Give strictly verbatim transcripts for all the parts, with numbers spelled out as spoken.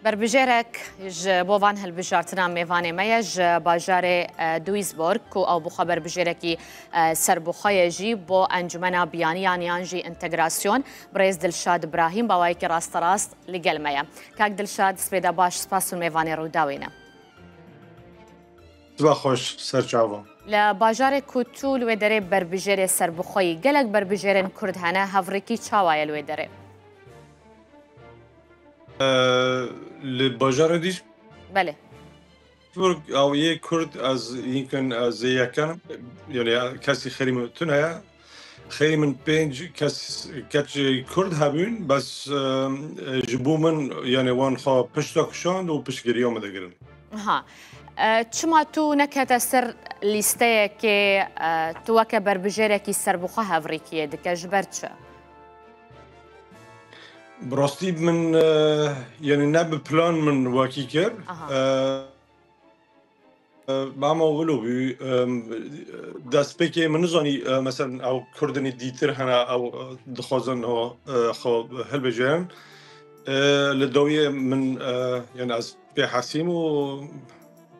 Berbijêrek ji bo van hilbijartinan mêvanê me ye ji bajarê, e, Duisburg, ku ew bixwe berbijêrekî, e, serbixwe ye jî bo Encûmena Biyaniyan yan jî Întegrasyon, birêz Dilşad Îbrahîm, bi awayekî rasterast li gel me ye. Kak Dilşad, spêda baş, spas û mêvanê Rûdawê ne. Siba xweş, ser çavan. Li bajarê ku tu li wê derê berbijêrê serbixwe yî, gelek berbijêrên Kurd hene, hevrêkî çawa ye li wê derê? Ee, li bajarê Dîs- Belê. Ew yê Kurd ez yinkin ez ê yekem, yani kesî xêrî min tune ye. Xêrî min pênc kes, keçê Kurd hebûn, bes, e, ji bo min, yani wan xwe pişta kişand û piştgiriya min digirin. Ha. E, çima tu nekete ser lîsteyekê, e, tu weke berbijêrekî serbixwe hevrîkiyê dike, ji ber çi? Bi rastî min, e, yani ne bi plan min wekî kir. Aha. E, e, ama wilo bû, e, destpêkê min nizanî, e, mesela ew Kurdinê dîtir hene, ew, e, dixwazin o, e, xwe hilbijêrin. E, li dawiyê min, e, yani ez pê hesîm û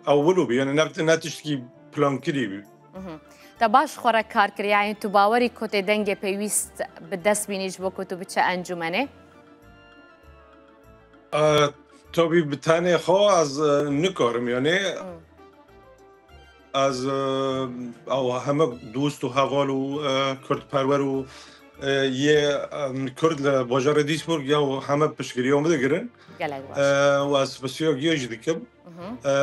ew wilo bû. Yani ne, ne tiştekî plankirî bû. Mhm. Te baş xwe re kar kiriye, yanî tu bawerî ku tê dengê pêwîst bi dest bînî ji bo ku tu biçe encûmenê? E, tabî bi tenê xwe ez, e, nikarim, yani. Hmm. Ez, e, ew heme dost û heval û, e, kurdperwer û, e, yê, e, kurd li bajarê Duisburg ya û heme piştgiriya min digirin. Gelek baş. E, û ez spasiya giya jî dikim. Mhm. E,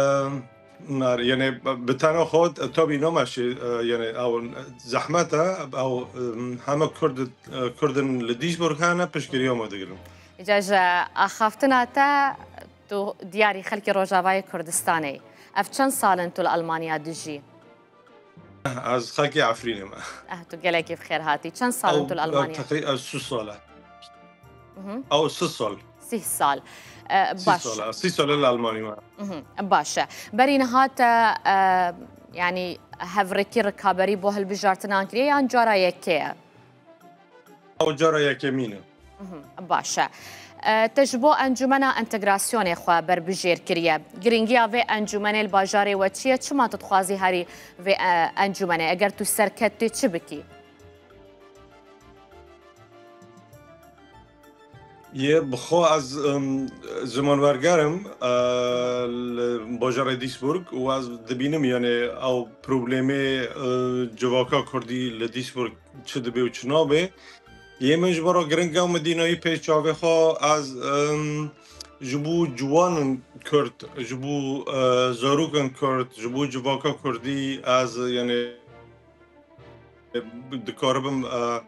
nar, yani bi tena xwe tabî nameşê, e, yani ew zehmet e, ew, e, heme kurd, e, kurdin li Duisburg hene piştgiriya min digirin. Îca ji axaftina te tu diyarî xelkê Rojavayê Kurdistanê yî. Ev çend sal in tu li Almanya dijî? Ez xelkê Efrînê me. Eh, tu gelekî bi xêr hatî. Çend sal in tu li Almanya? Ew teqrî-, ew sî sal e. Mhm. Ew sî sal. Sî sal. Eh, baş. Sî sal e. Sî sal e li Almanya me. Mhm, baş e. Berî niha te, eh, yanî hevrêkî rikaberî bo hilbijartinan kiriye yan cara yekê ye? Ew cara yekemîn e. Mhm, baş e. E, te ji bo Encûmena Entegrasyonê xwe berbijêr kiriye. Girîngiya vê encûmenê li bajarê we çi ye? Çima tu dixwazî herî vê, e, encûmenê? Eger tu serket, tu çi bikî? Yê bi xwe ez, em, zimanwerger im, e, li bajarê Duisburg û ez dibînim, yani, ew problemê, e, civaka kurdî li Duisburg çi dibe û çi nabe. Yê min ji bo re giring e, min dînayî pêş çavê xwe ez, em, ji bo ciwanin kurd, ji bo, e, zarokên kurd, ji bo civaka kurdî ez, yani, dikaribim, e,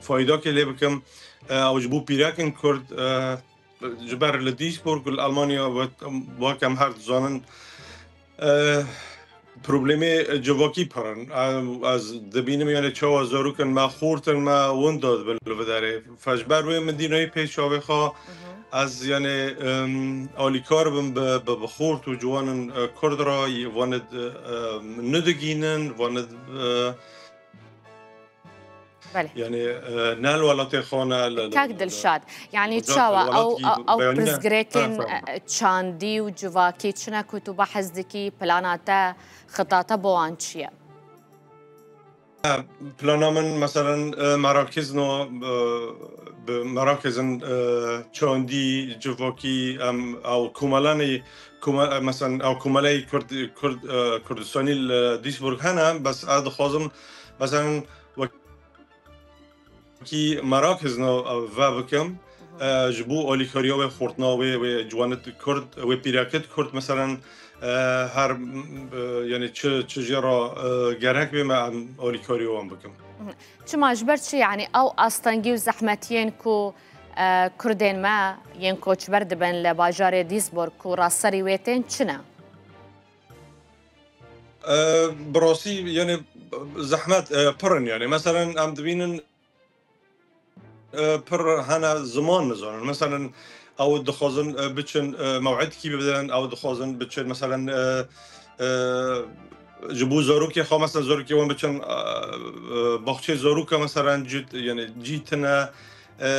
faydakê lê bikim. E, ew ji bo pîrekên kurd, e, ji ber li Duisburg û li Almanya wek, wek em her dizanin, e, problemê civakî pir in. E, ez dibînim, yani, çawa zarokên me, xortên me winda dibin li vê derê. Fe ji ber wê min dînayî pêş çavê xwe, mhm, ez, yani, em, alîkar bim bi, bi, bi xort û ciwanên, e, kurd re, wan ê, e, nidigînin, wan ê, e, Belê. Yani, e, ne li welatê xwe ne li, li, Kak li, Dilşad, yani, Ocak çawa ew, welatî ew, ew beyanî ne? Pirsgirêkên, Ha, tamam. e, çandî û civakî çi ne ku tu behs dikî, plana te, xita te bo wan çi ye? E, plana min, meselen, e, merakizno, e, bi merakizin, e, çandî, civakî, em, ew komelanê, kome-, e, meselen, ew komeleyê Kurd, Kurd, e, Kurdistanî li Duisburg hene, bes ez dixwazim, meselen, wekî merakizno, e, ve bikim, mhm, e, ji bo alîkariya wê xortina wê, wê ciwanit Kurd, wê pîrekit Kurd, meselen, e, her, m, e, yani çi, çi jê re, e, gerek bê me em alîkariya wan bikim. Mhm. Çima, ji ber çi, yani ew astengî û zehmetiyên ku, e, Kurdên me yên koçber dibin li bajarê Duisburg ku raserî wê tên çi ne? E, bi rastî, yani, zehmet, e, pir in, yani. Meselen, em dibînin, e, pir hene ziman nizanin. Meselen, ew dixwazin, e, biçin, e, mew'idkî bidin, ew dixwazin biçin, meselen, e, e, ji bo zarokê xwe, meselen, zarokê wan biçin, e, e, baxçeyê zaroka, meselen, cî, yani, cî tine, e,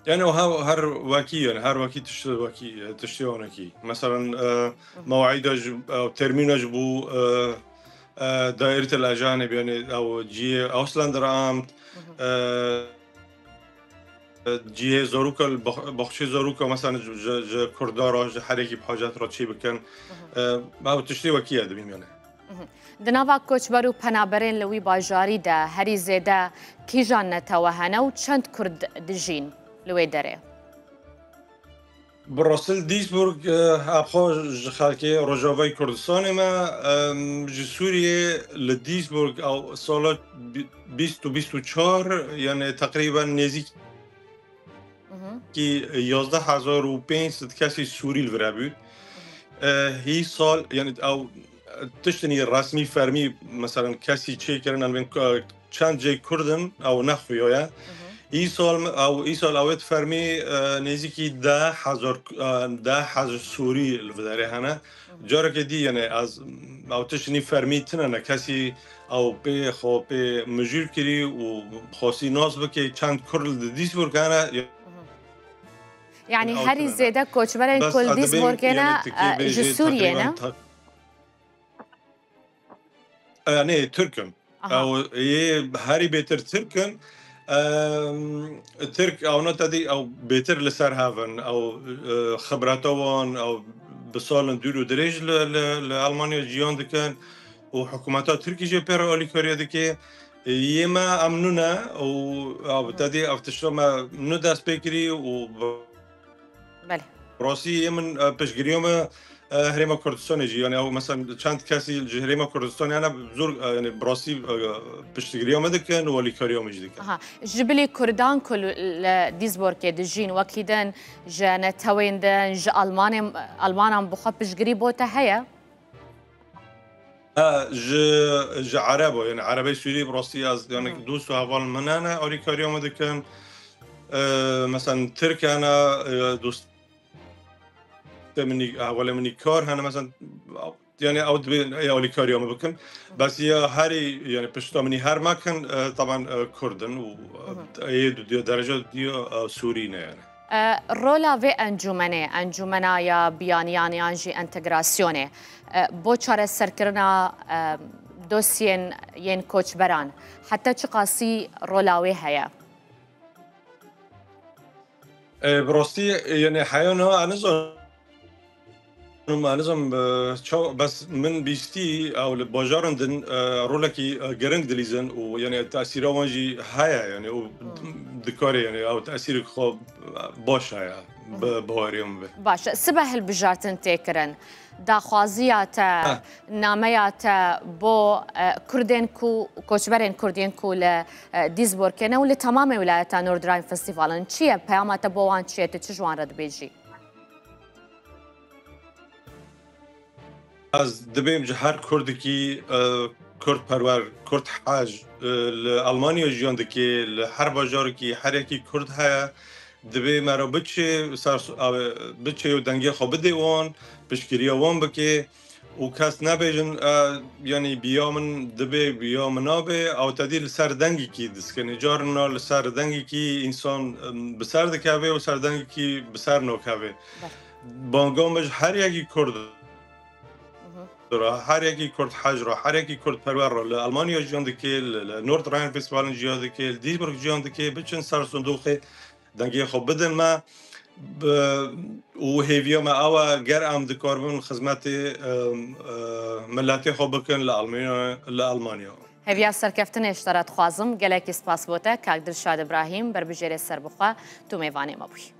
Yani o her, her wekî, yani her wekî tişt wekî, tiştê wanekî. Mesela, e, mew'îda ji, e, termîna ji bo, e, e, daîretel ecanib, yani ew cihê Ausländeramt, e, cihê zaroka, bax-, baxçê zaroka, mesela ji, ji, ji Kurda re, ji her yekî bi hacet re çê bikin. E, ew tiştê wekî ye dibîm yani. Di nava koçber û penaberên li wî bajarî de herî zêde kîjan netewe hene û çend Kurd dijîn li wê derê? Bi rastî li Duisburg, eh, hebxa ji xelkê Rojavayê Kurdistanê me, em, ji Sûriyê li Duisburg ew sala bi-, bîst û bîst û çar, yani teqrîben nêzîk Mhm. kî yazdeh hezar û pênc sed kesî Sûrî li vir hebûn. Eh, hî sal, yani ew tiştinî resmî fermî, mesela kesî çêkirin, em bên, eh, çend cê Kurd in, ew nexuya ye. Mhm. Îsal, ew, îsal ew ê fermî, eh, nêzîkî deh hezar, eh, deh hezar Sûrî li vir derê hene. Mhm. Carekê dî, yani ez, ew tiştinî fermî tine ne, kesî ew pê xwe pê mijûl kirî û xwestî nas bike çend Kurd li Duisburg hene. Mhm. Yani Ew herî tine ne. Zêde koçberên Bes ku li ez dibêm, Duisburgê ne, yani, tikê e, bê ji bê jê Sûriyê teqrîben ne? ta-, e, nê, Tirk in. Aha. Ew yê herî bêtir Tirk in. Em, Tirk, ew ne tedî, ew bêtir li ser hev in. Ew, e, xibreta wan, ew bi salin dûr û dirêj li, li, li Almanya jiyan dikin û hikûmeta Tirkî jê pê re alîkariya dike. Yê me em nû ne û, ew, Hı hı. tedî ev tişta me nû dest pê kirî û bi Belê. rastî yê min, e, piştgiriya me, e, Herêma Kurdistanê jî, yani ew mesela çend kesî ji Herêma Kurdistanê hene zor, e, yani bi rastî, e, piştgiriya me dikin û alîkariya me jî dikin. Aha. Ji bilî Kurdan ku li, li Duisburgê dijîn, wekî din ji netewên din, ji Almanên, Almanan bi xwe piştgirî bo te heye? Ha, ji, ji Erebo, yani Erebê Sûrî bi rastî ez, yani Hı. dost û heval min hene, alîkariya min dikin. Ee, mesela Tirk hene, e, dostê min î, hevalê min î kar hene, mesela, yani ew dibê ê alîkariya min bikin. Hı. Bes ya herî, yani pişta min î her mekin, e, taban, e, Kurd in û, e, Hı hı. ê du diyo, dereca diyo, e, Sûrî ne yani. E, rola vê encûmenê, encûmena ya biyaniyan yan jî entegrasyonê, e, bo çareserkirina, e, dosyên yên koçberan, heta çiqasî rola wê heye? E, bi rastî, e, yani heya niha ez nizanim, ez nizanim, e, çawa, bes min bîstî ew li bajaran din, e, rolekî, e, giring dilîzin û yani tesîra wan jî heye yani û Hmm. dikare yani ew tesîrek xwe baş heye Hmm. bi baweriyê min be. Baş e. Sibe hilbijartin tê kirin. Daxwaziya te, Heh. nameya te bo, e, Kurdên ku, koçberên Kurd yên ku li, e, Duisburgê ne û li temamê wilayeta Nordrhein-Westfalen çi ye? Peyama te bo wan çi ye? Tu çi ji wan re dibêjî? Ez dibêm ji her Kurdekî, e, Kurdperwer, Kurdhej, e, li Almanya jiyan dike, li her bajarekî, her yekî Kurd heye, dibê me re biçe, ser, e, biçe û dengê xwe bidê wan, piştgiriya wan bike û kes nebêjin, e, yanî biya min dibe, biya min nabe, ew tedî li ser dengekî diskine. Carina li ser dengekî însan, em, bi ser dikeve û ser dengekî bi ser nakeve. Ber. Banga min ji her yekî Kurd Mhm. re, her yekî Kurdhej re, her yekî Kurdperwer re, li Almanya jiyan dike, li, li Nordrhein-Westfalen jiyan dike, li Duisburg jiyan dike, biçin ser sindoqê, dengê xwe bidin me, bi, û hêviya me ew e, ger em dikaribin xizmetê, em, e, miletê xwe bikin li Almanya, li Almanya. Hêviya serkeftinê ji te re dixwazim. Gelekî spas bo te, kak Dilşad Îbrahîm, berbijêrê serbixwe, tu mêvanê me bûyî.